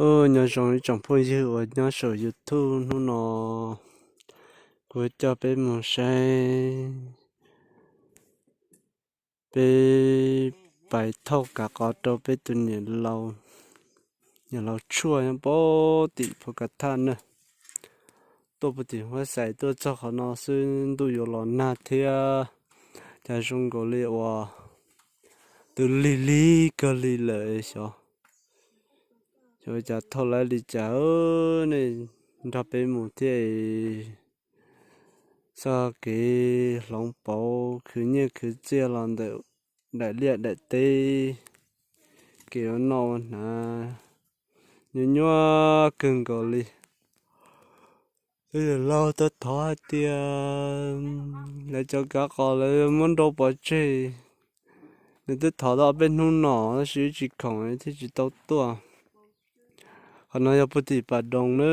Nyob zoo ib tsoom phooj ywg uas nyob saum YouTube, hnub no kuv coj peb mus saib peb pais thauj kav qos rau peb tus niam laus, niam laus tshuaj nyob pem tim Phu Ka Thaj na. Tuaj puag tim Huab Xais tuaj txog qhov no xwb ntuj yuav los nag thiab, cas zoo nkaus li uas twb lig lig kawg li lawm xyov. Xyov cas thauj laib li cas, nej nrog peb mus thiab. Txoj kev hloov pauv khwv nyiaj khwv txiaj los ntawm daim liaj daim teb, kev ua noj ua hnav nyuaj nyuaj kawg nkaus li. Tus niam laus tuaj thov hais tias lawv cov kav qos lawv muab nrau pov tseg. Nws twb thov tau peb hnub no tab sis wb tsis khoom thiaj tsis tau tuaj. Qhov no yog puag tim Pas Doos na,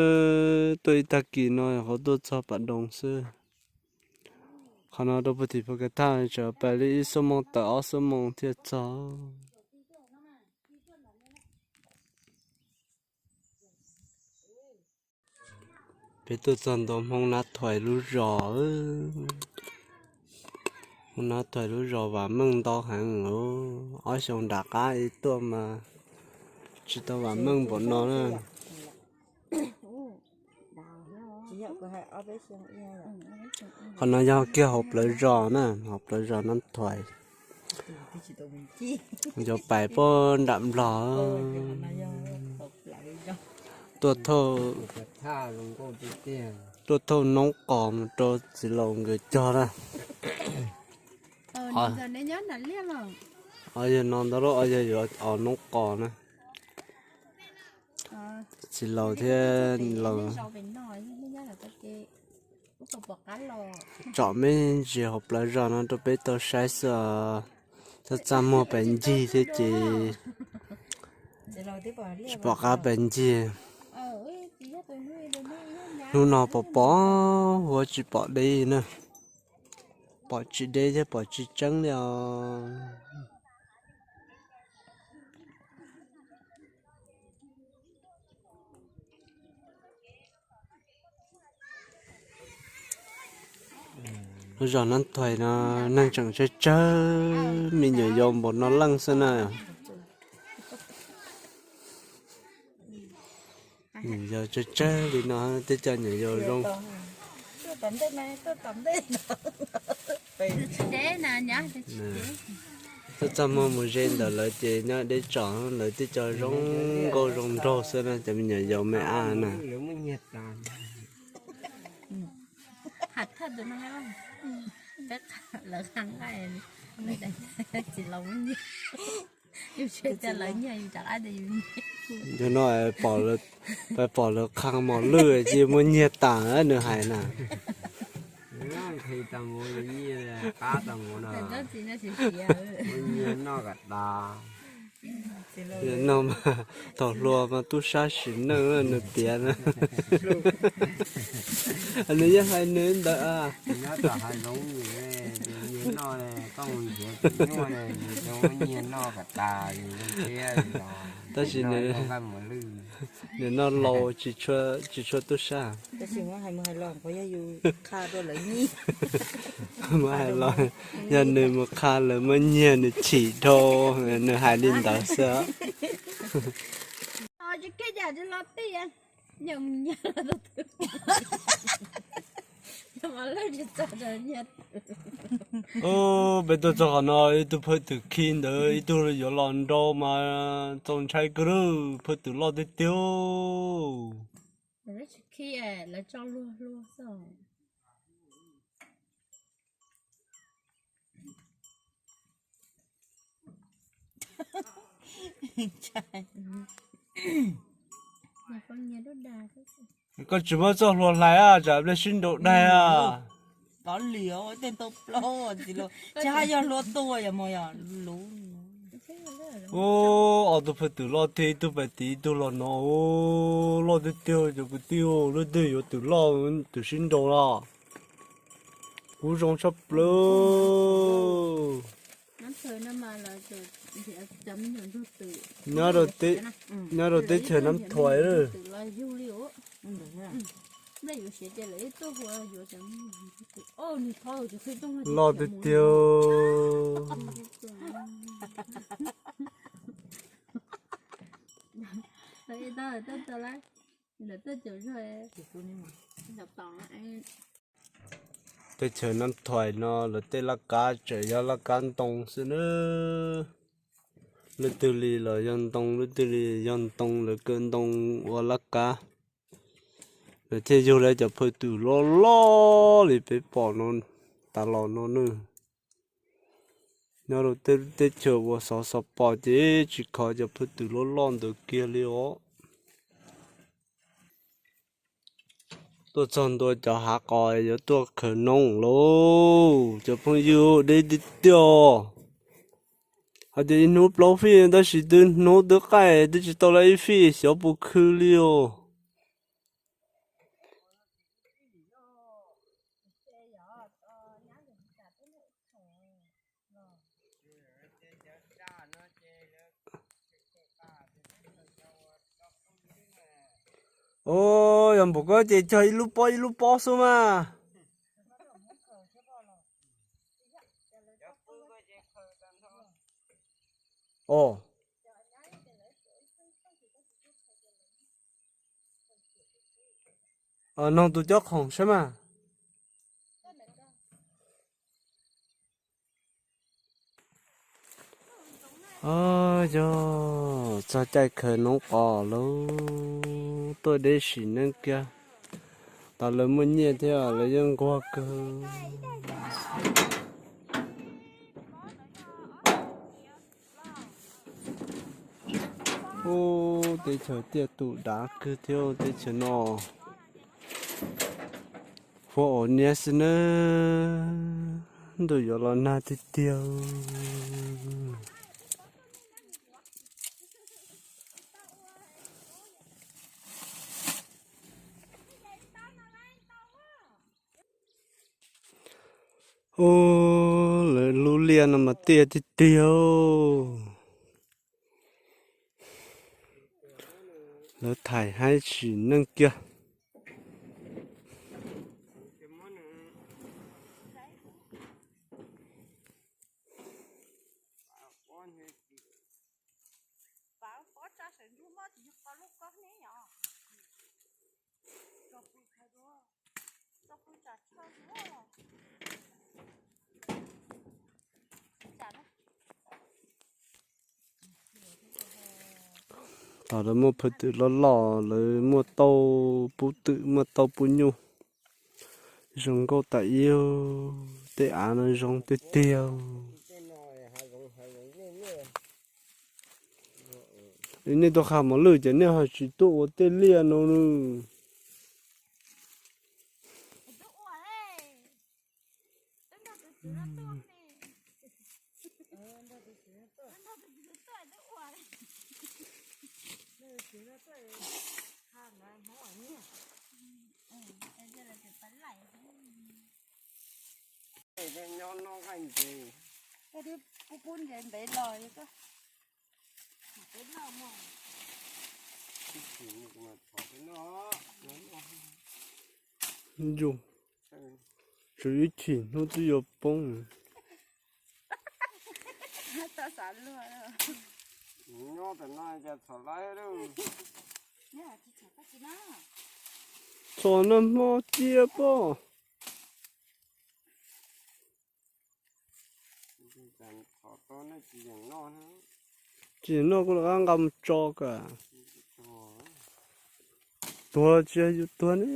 tuaj ib tag kis no yog qhov tuaj txog Pas Doos xwb. Qhov no rau puag tim Phu Ka Thaj tsam pais li ib xuab moos tawm ob xuab moos thiaj txog. Peb tuaj txog ntua Hmoob Nab Thuais lub zos. Hmoob Nab Thuais lub zos vam meej ntau heev. Ob xyoo nram qab tuaj mas tsis tau vam meej npaum no na. Qhov no yog kiag hauv plawv zos na, hauv plawv zos Nab Thuais. Yuav pais puag nram Nplog, tuaj thauj, tuaj thauj noob qos mus rau txiv laus nkawd cog na. Yog no ntau lub, yog yuav os noob qos na. Txiv laus thiab laus tsom me ntsis hauv plawv zos no rau peb tau saib xwb. Txaj txaj muag pes ncig thiab ces tsis pom qab pes ncig. Hnub no pom pom huab tsis pom deb na, pom tsis deb thiab pom tsis tseeb li os. Lub zos Nab Thuais no neeg tseem tsawg tsawg, me nyuam yaus npaum no leej xwb na. Nyuam yaus tsawg tsawg li no, tej cov nyuam yaus zoo, txaj txaj muag mus ze ntawm lawv ces nyob deb tsom, lawv tej cov zoo nkauj zoo nraug xwb na, cov me nyuam yaus me ab na. Yog no pom lawv qha mos lwj ces muaj nyiag tas nws hais na. No mas thaum hluas mas tub sab sim neej nws piav na. Nws yeej hais nws ntawd. Tab sis nws noj laus tsis tshua tub sab. Muab hais los yog nws mus qha lawv muab nyiag nws chim dhau, nws hais li ntawd xwb. Peb tuaj txog qhov no ib tug phawj twm khi ntawd ib tug yuav los nrau mas txaus ntshai kawg, phawj twm loj tiag tiag. Koj tsis muab txoj hlua hlais a, tsam pliag sib nraus daig a. Tsis haj yog hlua tuag yog mos yog luv. Ub, ob tug phawj twm loj tiag, ib tug pais tid ib tug los no, loj tiag tiag cov kwv tij, lub twg yuav twm loj twm sib nraus los. Kuv zoo tshaj plaws. Nyob rau teb, nyob rau teb chaws Nab Thuais lawm. Loj tiag tiag. Teb chaws Nab Thuais no lawv tej laj kab tseem yog laj kab ntoo xwb na. Leej twg li los yog ntoo, leej twg li yog ntoo, lawv kaw ntoo ua laj kab. Lawv thiaj yug lawv cov phawj twm loj loj li peb pom no tas los no na. Nyob rau tej teb chaws uas xov xov pom ces tsis khov cov phawj twm loj loj ntawd kiag li os. Tuaj txog ntua cov hav qos yuav tuaj khaws noob lauj cov phooj ywg, deb tiag tiag. Hais tias ib hnub plaub fij tab sis twb hnub twb qaij twb tsis tau lawm ib fij xyov puas khw li os. Yog npaum ko ces cog ib lub pob ib lub pob xwb mas. Noog tus cob khoom saib mas. Yog txog caij khaws noob qos lauj, tuaj deb sim neej kiag. Tau lawv muaj nyiaj thiab lawv yeej nquag kawg. Ub, teb chaws tiaj tus dav kawg thiab teb chaws no. Huab ua niab xwb na, ntuj yuav los nag tiag tiag. Ub, lawv lub liaj no mas tiaj tiag tiag. Lawv thaij haib sim neej kiag. Thaum lawv muaj phawj twm loj loj, lawv muaj tauj pub twm, muaj tauj pub nyuj, zoo nkauj tas ib, tej av no zoo tiag tiag. Nej tuaj qha mos lwj ces nej ho tsis tuaj ua tej liaj no. Koj twb pub pub ntev ntev los. Yus, tshuav ib chim hnub twb yuav poob. Txhom nag hmo cia pob. Tsis noj kuv rov qab nqa mus tso kawg. Tuag tsis yog yus tuag ne.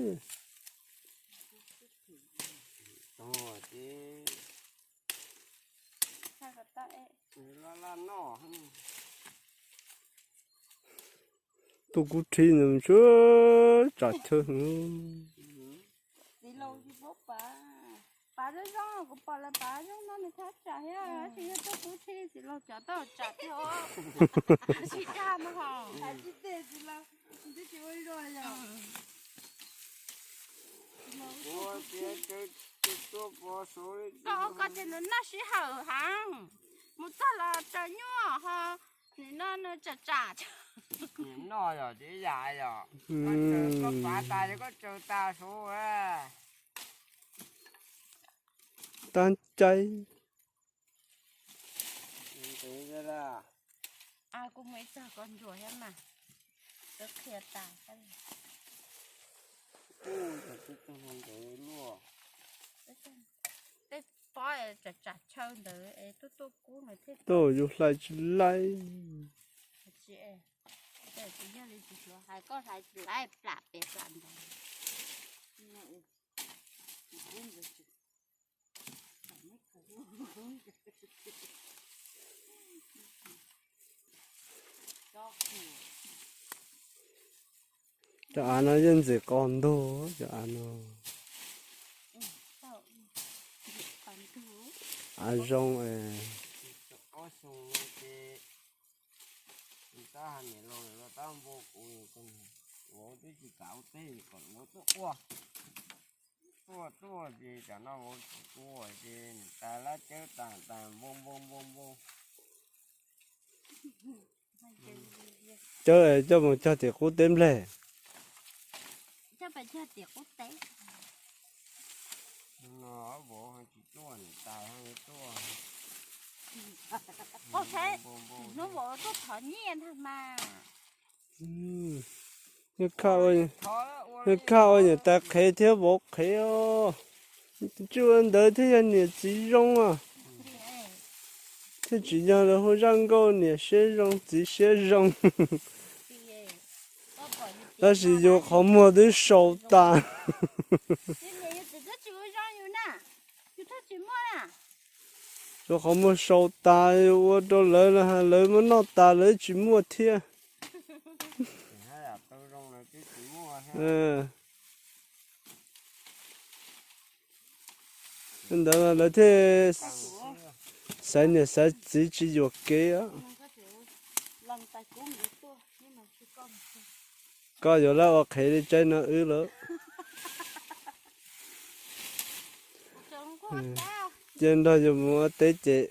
Tus kuv thim nws tsam chaw. Pav zoo zoo, kuv pom lawv pav zoo no nws thab tsam thiab, tab sis yog tuaj kuv thim txiv laus cov tau tsam thiab os. Tsis dag no ho. Koj ua ko ces nws noj sij hawm heev. Mus txog los tsaws nyuaj ho, nim no nws tsam tsam. Nim no yog tsis yam yog, koj pav tas ces koj tsaws tas suv. Tag cai. Kuv mus ib txog koj ntsuas thiab mas, twb qhia tas. Tej pob tsam tsam chaw ntawd es tuaj tuaj kub nws thiaj. Tuaj yus hlais tsis laib. Tsis yog li tsis hais koj hlais tsis laib plam pem plam ntawd. Cov av no yeej ntxim qos ntug cov av no. Av zoo es. Tab niam laus tab npua kuv, vauv twb tsis kam ua teb kom vauv tuaj ua. Tuaj tuaj ces tsam no vauv tsis ua ces niam tais lab cawb tas tas npoo npoo npoo npoo. Cawb coj mus cog tim qub teb nplej. Cog tim qub teb. No vauv tsis tuaj niam tais tuaj. Hnub vauv tuaj thov nyiaj ntag mas. Yeej khaj ua niam tais qhev thiab vauv qhev os. Tsuj ua ntawd thiaj yog niam txiv zoo os. Thiaj tsis yog lawv hu zaj nkauj niam siab zoo txiv siab zoo. Tab sis yus qhov muag twb sau tas. Yus qhov muag sau tas, yus ua rau lawv, lawv muab noj tas lawv tsis muaj thiab. Ntawd lawv thiaj xaiv niam xaiv txiv tsis yuam kev. Koj yuav lab ua qhev li tsaib no wb lawm. Cia nrog yus mus ua teb ces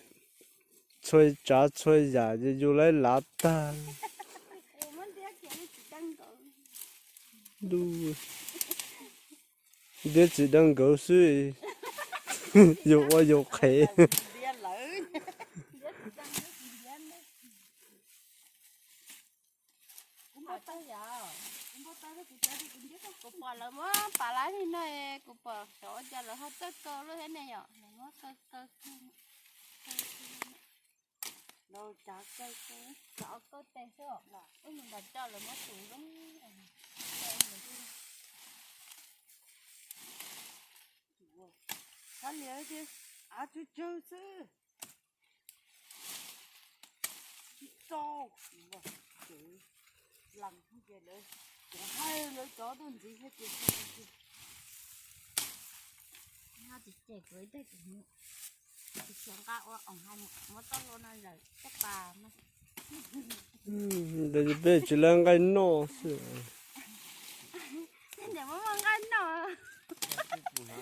txhua tsav txhua yam ces yus laib lav tag. Ntiab txiv dab nkawd xwb, yus ua yus qhev. Kuv pom lawv muab pas lab li no, kuv pom xyov ua cas lawv ho txawj kaw lub thiab ne yom, lawv muab kaw kaw. Tsav kaw kaw tes xwb, wb mus nram toj lawv muab tus zoo. Av tsw tsw xwb. Tsis txaus, lees ces lawv, cov hais lawv cov tuaj ntxiv thiab ces tsis ces kuv ib teg kuv tsis xyov nqa ua oos hais muab txoj hlua no zawm caj pas no. Peb tsis lab nqaij noj xwb. Nqaij noj.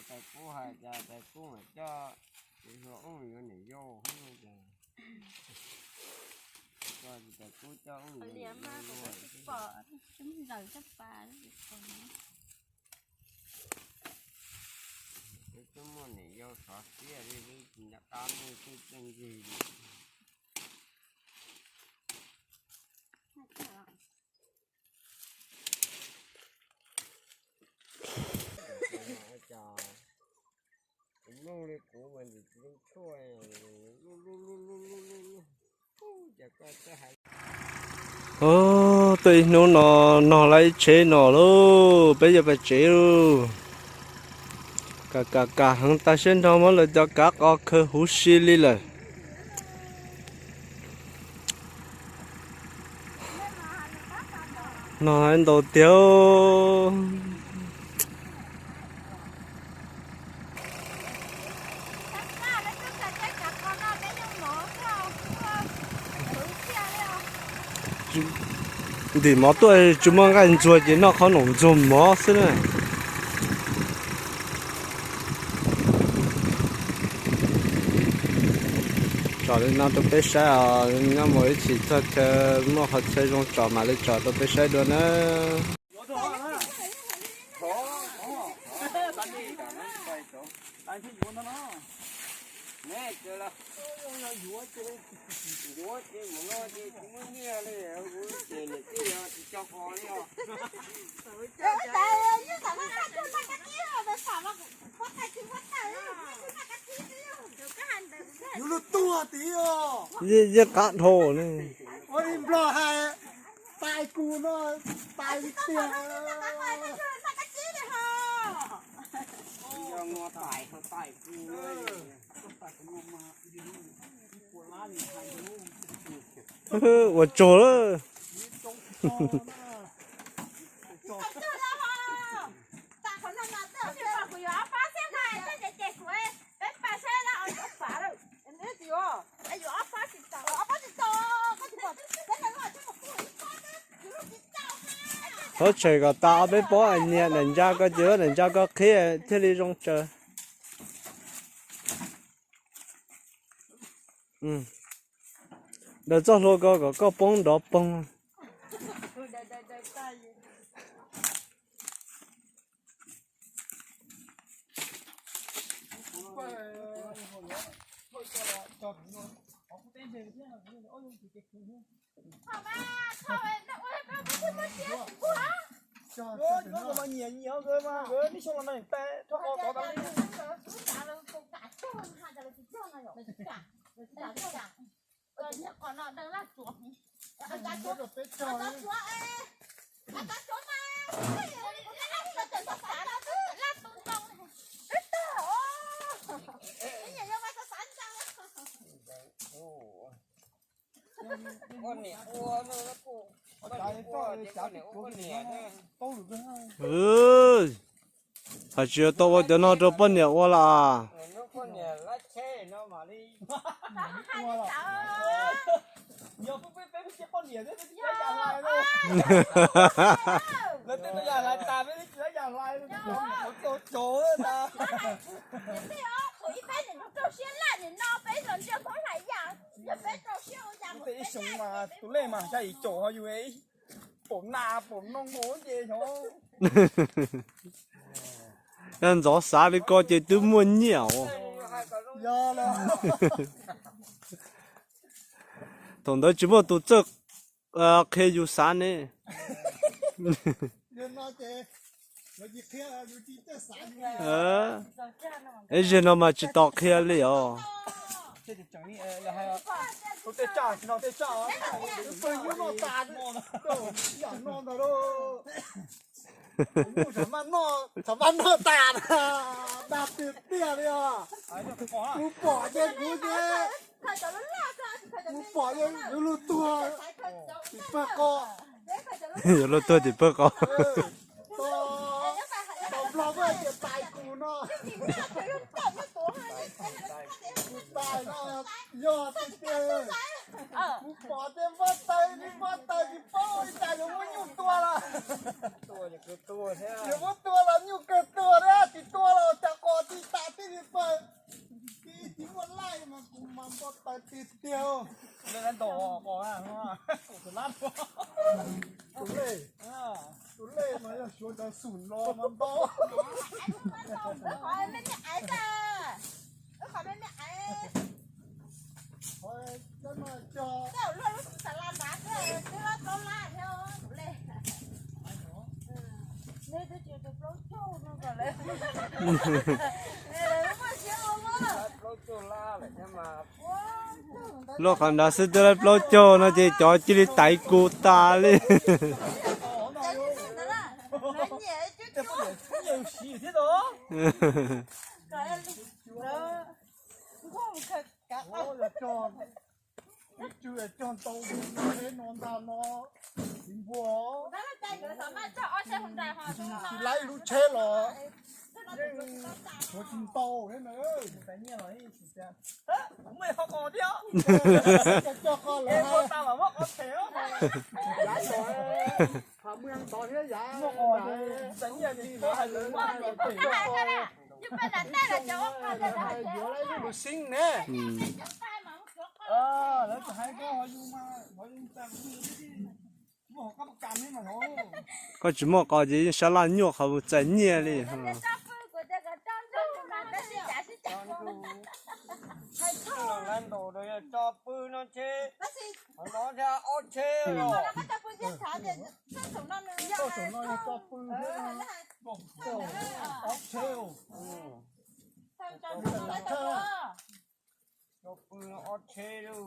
Tais kub hais cas tais kub mas coj hlua ub yuav niam yau, tais kub coj ub yuav niam yau. Twb muaj niam yau sov siab li, tsis nco qab muaj txuj txeej ntsig li. Tuaj ib hnub no nog lawm ib tsheb no lauj, peb yuav pais tsev lauj. Kam kam kam heev tas siab nrho muab lawv cov kav qos khaws huv si li lawm. Nog ntau tiag. Ntim mov tuaj tsis muaj nqaij ntxuag ces noj qhov noj ntxuag mov xwb na. Tsom li no rau peb saib os, nyob mus ib chim txog chaw muaj qhov chaw zoo tsom mam li tsom rau peb saib dua na. Yus lub tuag tid os. Yeej qab dhau ne. Ua li Nplog hais, tais kus no, tais tiag. Ua tsaug lawm. Txhob tshem kom tas ob peb pob, nias daim ntsa ko ces daim ntsa ko qhib thiaj li zoo tsaws. Daws txoj hlua ko kom koj poob nrov poog. Nyiam nyiam nkawd mas nkawd neb xyoo los no tais rho qos tod tas li. Hais tsis tau ua cov no rau poj niam ua las. Ib xyoo mas tus lej mas xya yim caum ho yus ib paum nas paum noog ua ces xyov. Yog ntxov xav li ko ces twb muaj nyiaj os. Thaum ntawd tsis muaj tus txawj qhia yus xav ne. Ib zaug no mas tsis tau qhia li os. Thaum maj noj tas na, dag tiag tiag li os. Kuv pom ces kuv ces, kuv pom ces yuav luag tuag tim pawg qos. Yuav luag tuag tim pawg qos. Tau nplog tias tais kus no, tais no yog tiag tiag. Kuv pom tej npab tais, npab tais tsis paub ua li cas yuav muab nyuj tua los, yuav muab tua los nyuj kawg tuag thiab, tsis tua los cas qos tsis tas tib li pawg. Tib tsis muaj laij mas kuv mas npab tais tiag tiag. Tus lej, tus lej mas yog suav cov xum no mas ntau. Luaj qhov nrad xwb twb lawv plaub caug no ces cov cia li tais kus tas li. Tsis cog ntau, tsheb no ntag no, tsis npua, tsis laib lub tsheb los yeej tshuav tsis ntau thiab na. Cog qos lawm, yuav laib lub lus xib ne. Lawv tsis hais koj, qhov yus mas, qhov yus txais, koj tsis muaj qos ces yeej sab laj nyuaj qhov mus txais nyiaj li. Lawv ntaus yog tso pw no tsheb, qhov no ob tsheb os. Txoj saum no yog tso pw thiab, ob tsheb os. Tso pw no ob tsheb lauj.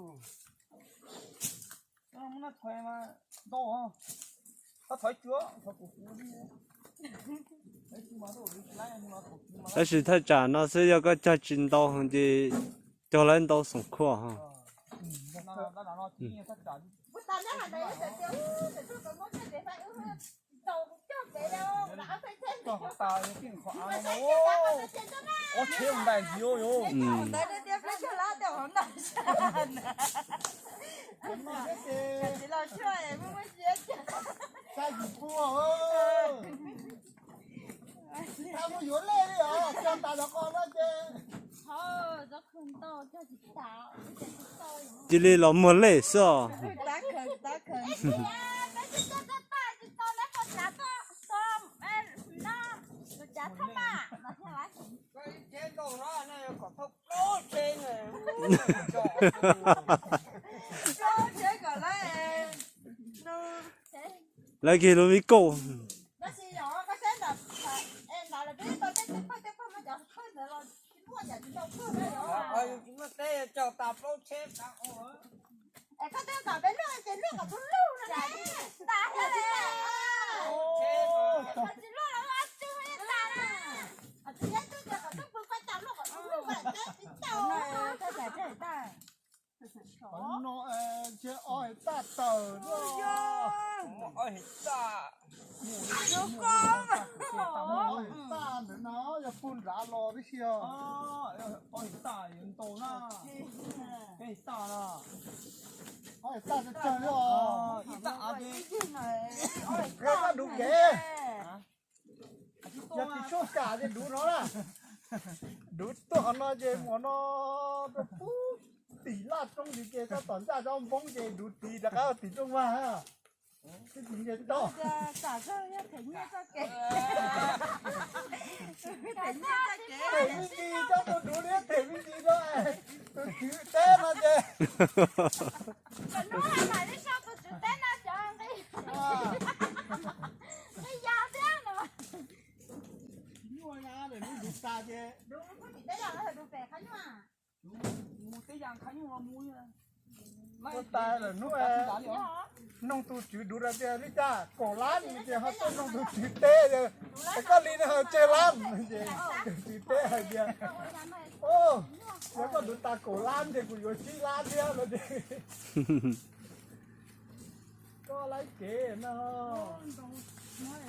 Tab sis thaj tsam no xwb yog koj cog tsis ntau ces cog lawv ntau xoom khuaj ho. Ob tsheb ntais ntxiv yus. Sa yim pua, tsis tas mus yuav lej li os, cog tas cov qos no ces. Cia li los muag lej xwb os. Lawv kiag lub vib kauj. Qhov no ntshe ob hais taj tawm no. Ob hais taj ntawm no yog puag nrad los tib si os. Ob hais taj yuav ntau na. Peb hais taj na. Ob hais taj tsawg tsawg li os. Qheb koj duv kev. Yog tim Suab Kam ces duv no na. Duv tuaj qhov no ces mus no rau pub tim Laj Roob tim ces koj tom ncaj Zab Npoob ces duv tid rov qab tim Rooj Vag. Twb tim nce toj. Them me ntsis rau tus duv li, them me ntsis rau tus tswv teb no ces. Nyuaj na, lawm hnub duv tas ces. Ua tas lawm hnub noog tus tswv duv rau tias li cas kaum lab ces ho tuaj noog tus tswv teb, es koj li no tsawg lab ces tus tswv teb hais tias, yog koj duv tas kaum lab ces kuv yuav tsib lab thiab no ces. Koj laib kev no. Hnub no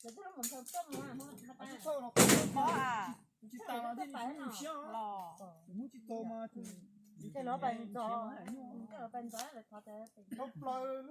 lawv twb mus nrog tuaj mus, mus tsis tas los thiaj li siab los, mus tsis tau mas ces lawv pais ntxov, lawv thov tias pais ntxov lawv thov tias pais ntxov. Plaws lub